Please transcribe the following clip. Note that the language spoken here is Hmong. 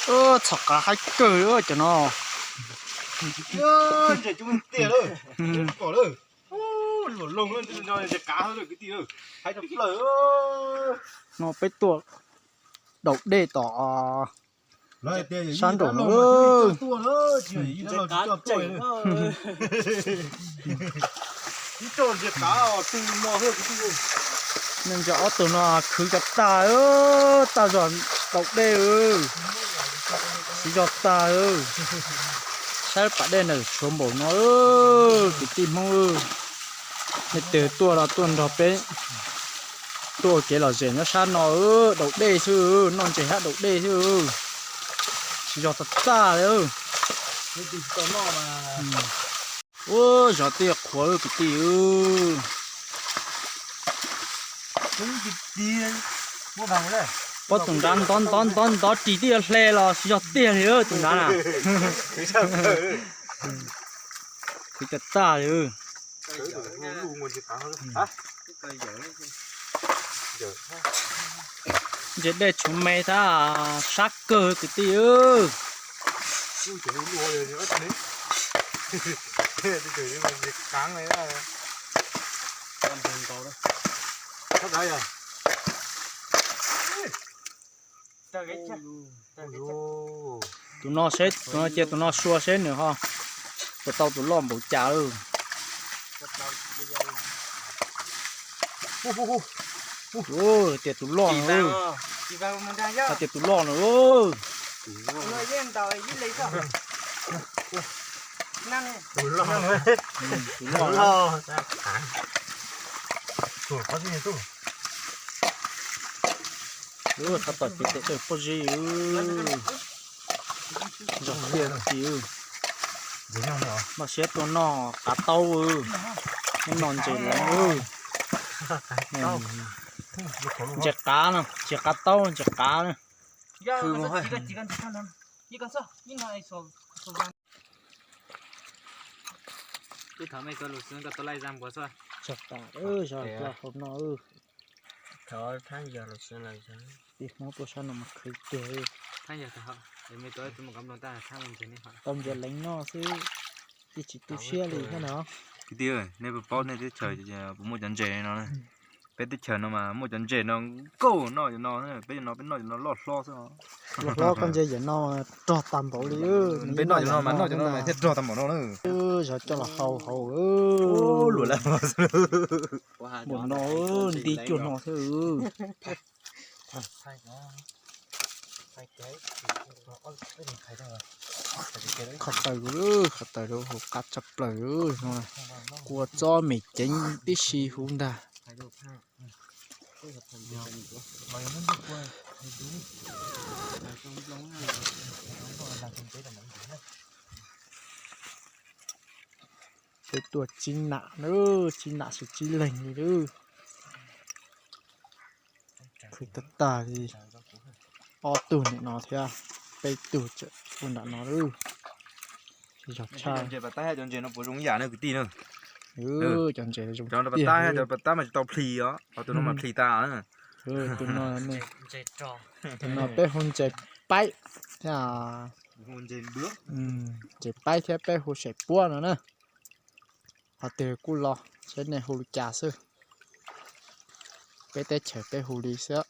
Txhom qav haib kawg cov no. Ntses coob tiag lawm, kom lawm. Luam loo, ntses qav kwv tij, haib tshaj plaws. No peb tuaj daus dej tom sab nraum no. Nej ntsia ob tug no khwv cov tag, tag zog daus dej, siv zog tag. Saib pas dej ntawm tshuav npaum no, kwv tij Hmoob. Nej tes tuaj los tuaj nrog peb tuaj ua kev lom zem nyob sab no, daus dej xwb, noj ntses hab daus dej xwb. Siv zog tag tag li. Ua zog twb yuav qhuav kwv tij. Pob tus nrad ntov ntov ntov ntov ris twb yuav hle los siv zog tiag li tus nrad na. Khwv tag tag li. Ntses dej tshuav me tab sab kawg kwv tij. Tus no seb, tus no cia tus no sua seb nws ho puas tau tus loj npaum cas lawm. Tias tus loj no, tias tus loj no. Tus loj no. Tab tom ces tes dawm pob zeb. Zog tiag, noj siab tuaj noj qav taub, noj ntses leev. Ntses qav no, ntses qav taub, ntses qav na. Tib thov mej koj lus xwb koj tuaj laij zaj npua xwb. Txog tas, zog tuaj hauv no. Tib Hmoob tuaj sab no mas khwv tiag. Tau ntses leev noj xwb, tsis tu siab li thiab no. Kwv tij, nej puas paub nej teb chaws puas muaj cov ntses no? Peb teb chaws no mas muaj cov ntses no nkauj noj cov no, peb cov no peb noj cov no loj hlob xwb. Loj hlob koj ntsia cov no rog tag npaum li. Peb noj cov no mas noj cov no mas thiaj rog tag npaum no na. Zov coj los hau hauv. Luam lawm. Npaum no nti cuag no thiab. Qhov taws, qhov taws hauv qab tshaj plaws no. Kua txob me ceev tib si huv ntag. Peb tuaj tsib nam na, tsib nam xwb tsib leeg li lawm. Khwv tag tag li. Ob tug ntawm no thiab, peb tug tseem ua nram no lawm. Yog tshaj. Cov ntses pas tab, cov ntses no puas zoo yam na kwv tij na? Cov ntses zoo tiag. Cov pas tab mas tsis tau plhis os, ho tus no mas plhis tas. Tus no, tus no peb hu ntses paib thiab, ntses paib thiab peb hu saim puab no na. Qhov twg kuj los, saib nej hu li cas xwb. Peb teb chaws peb hu li xwb.